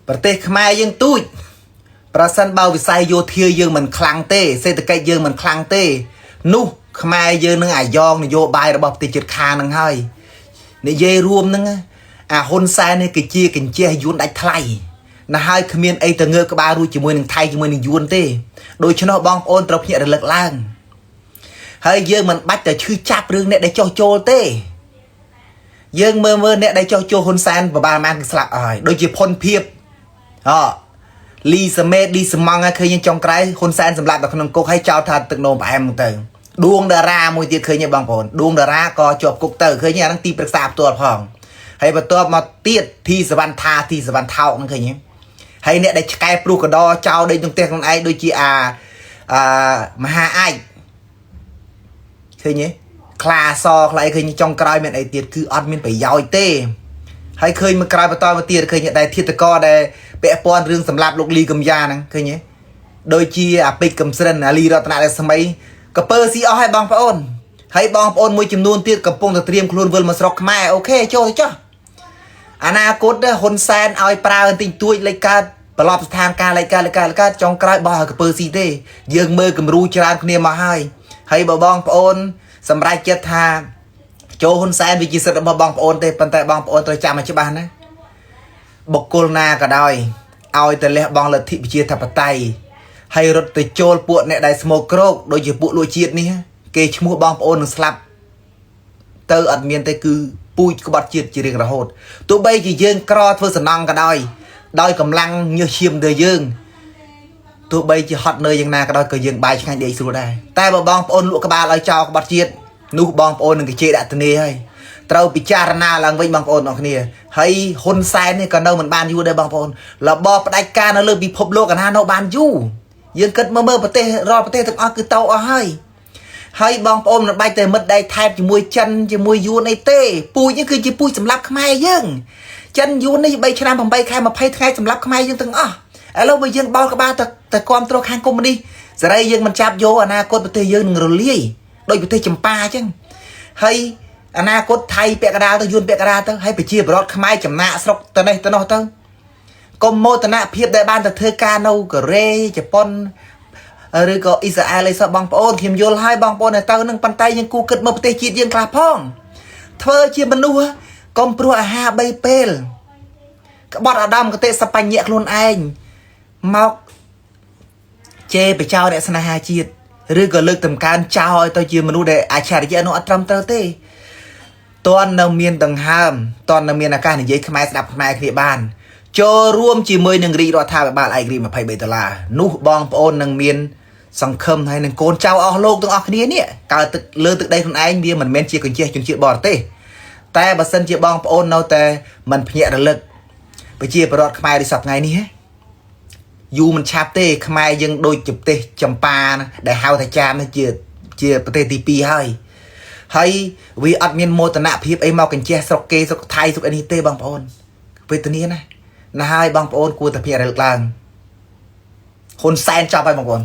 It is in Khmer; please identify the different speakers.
Speaker 1: ប្រទេសខ្មែរយើងទូចប្រសិនបើវិស័យយោធាយើងមិនខ្លាំងទេសេដ្ឋកិច្ចយើងមិនខ្លាំងទេនោះខ្មែរយើងនឹងអាយ៉ងនយោបាយរបស់ប្រទេសជិតខាងនឹងហើយនិយាយរួមហ្នឹងអាហ៊ុនសែននេះគឺជាកញ្ជះយួនដាច់ថ្លៃណាហើយគ្មានអីទៅងើបក្បាលរួចជាមួយនឹងថៃជាមួយនឹងយួនទេដូច្នោះបងប្អូនត្រូវភ្ញាក់រលឹកឡើងហើយយើងមិនបាច់តែឈឺចាប់រឿងអ្នកដែលចោះចូលទេយើងមើលមើលអ្នកដែលចោះចូលហ៊ុនសែនប្រហែលម៉ានគឺស្លាប់ហើយដូចជាផុនភៀបអលីសមេឌីសមងឃើញចុងក្រោយហ៊ុនសែនសម្លាប់នៅក្នុងគុកហើយចោលថាទឹកនោមផ្អែមហ្នឹងទៅដួងតារាមួយទៀតឃើញទេបងប្អូនដួងតារាក៏ជាប់គុកទៅឃើញអាហ្នឹងទីប្រឹក្សាផ្ទាល់ផងហើយបន្ទាប់មកទៀតធីសវណ្ណថាធីសវណ្ណថោកហ្នឹងឃើញទេហើយអ្នកដែលឆ្កែព្រុសកដចោលដេកក្នុងផ្ទះខ្លួនឯងដូចជាអាអាមហាអាចឃើញទេខ្លាសខ្លាអីឃើញចុងក្រោយមានអីទៀតគឺអត់មានប្រយោជន៍ទេហើយឃើញមកក្រោយបន្តមកទៀតឃើញដែលធិតកដែលពាក់ព័ន្ធរឿងសម្លាប់លោកលីកំយ៉ាហ្នឹងឃើញទេដូចជាអាពេជ្រកំស្រិនអាលីរតនរស្មីកពើស៊ីអស់ហើយបងប្អូនហើយបងប្អូនមួយចំនួនទៀតកំពុងតែត្រៀមខ្លួនវិលមកស្រុកខ្មែរអូខេចូលទៅចុះអនាគតហ៊ុនសែនឲ្យប្រើបន្តិចតួចលេខកើតប្រឡប់ស្ថានការលេខកើតលេខកើតលេខកើតចុងក្រោយបោះឲ្យកពើស៊ីទេយើងមើលគំរូច្រើនគ្នាមកហើយហើយបើបងប្អូនសម្រេចចិត្តថាចូលហ៊ុនសែនវាជាសិទ្ធិរបស់បងប្អូនទេប៉ុន្តែបងប្អូនត្រូវចាំឲ្យច្បាស់ណាបុគ្គលណាក៏ដោយឲ្យតែលះបង់លទ្ធិប្រជាធិបតេយ្យហើយរត់ទៅចូលពួកអ្នកដែលស្មោកគ្រោកដូចជាពួកលួចជាតិនេះគេឈ្មោះបងប្អូននឹងស្លាប់ទៅអត់មានទេគឺពូជក្បត់ជាតិជារៀងរហូតទោះបីជាយើងក្រធ្វើសំណងក៏ដោយដោយកម្លាំងញើសឈាមទៅយើងទោះបីជាហត់នឿយយ៉ាងណាក៏ដោយក៏យើងបាយឆ្ងាញ់ដេកស្រួលដែរតែបើបងប្អូនលក់ក្បាលឲ្យចោលក្បត់ជាតិនោះបងប្អូននឹងគេជេរដាក់ទនីហើយត្រូវពិចារណាឡើងវិញបងប្អូនអរគ្នាហើយហ៊ុនសែននេះក៏នៅមិនបានយូរដែរបងប្អូនរបបផ្ដាច់ការនៅលើពិភពលោកកណានៅបានយូរយើងគិតមើលមើលប្រទេសរាល់ប្រទេសទាំងអស់គឺតោអស់ហើយហើយបងប្អូនមិនបាច់តែមិត្តដៃថែបជាមួយចិនជាមួយយួនអីទេពូជនេះគឺជាពូជសម្រាប់ខ្មែរយើងចិនយួននេះ3ឆ្នាំ8ខែ20ថ្ងៃសម្រាប់ខ្មែរយើងទាំងអស់ឥឡូវបើយើងបោលក្បាលទៅទៅគ្រប់គ្រងខាងកុម្មុយនីសសេរីយើងមិនចាប់យកអនាគតប្រទេសយើងនឹងរលាយដោយប្រទេសចម្ប៉ាអញ្ចឹងហើយអនាគតថៃពាក់កណ្ដាលទៅយួនពាក់កណ្ដាលទៅហើយប្រជាពលរដ្ឋខ្មែរចំណាកស្រុកទៅនេះទៅនោះទៅកុំមោទនភាពដែលបានទៅធ្វើការនៅកូរ៉េជប៉ុនឬក៏អ៊ីស្រាអែលអីសោះបងប្អូនខ្ញុំយល់ហើយបងប្អូនទៅនឹងប៉ុន្តែយើងគូគិតមើលប្រទេសជាតិយើងខ្លះផងធ្វើជាមនុស្សកុំព្រោះអាហារ3ពេលក្បត់អាដាមកតិសបញ្ញៈខ្លួនឯងមកជេរបចោអ្នកស្នេហាជាតិឬក៏លើកតម្កើងចោលឲ្យទៅជាមនុស្សដែលអច្ឆរិយៈនោះអត់ត្រឹមត្រូវទេតន់នៅមានដង្ហើមតន់នៅមានឱកាសនិយាយខ្មែរស្ដាប់ខ្មែរគ្នាបានចូលរួមជាមួយនឹងរាជរដ្ឋាភិបាលឯករាជ្យ23ដុល្លារនោះបងប្អូននឹងមានសង្ឃឹមហើយនឹងកូនចៅអស់លោកទាំងអស់គ្នានេះកើតទឹកលើទឹកដីខ្លួនឯងវាមិនមែនជាកញ្ជះជនជាតិបរទេសតែបើសិនជាបងប្អូននៅតែមិនភ្ញាក់រលឹកប្រជាពលរដ្ឋខ្មែរនេះសប្តាហ៍ថ្ងៃនេះយូរមិនឆាប់ទេខ្មែរយើងដូចជាប្រទេសចម្ប៉ាដែលហៅថាចាមនេះជាប្រទេសទី2ហើយហើយវាអត់មានមោទនភាពអីមកកញ្ជះស្រុកគេស្រុកថៃស្រុកអីនេះទេបងប្អូនវេទនាណាណាហើយបងប្អូនគួរតែភ្ញាក់រលឹកឡើងហ៊ុនសែនចប់ហើយបងប្អូន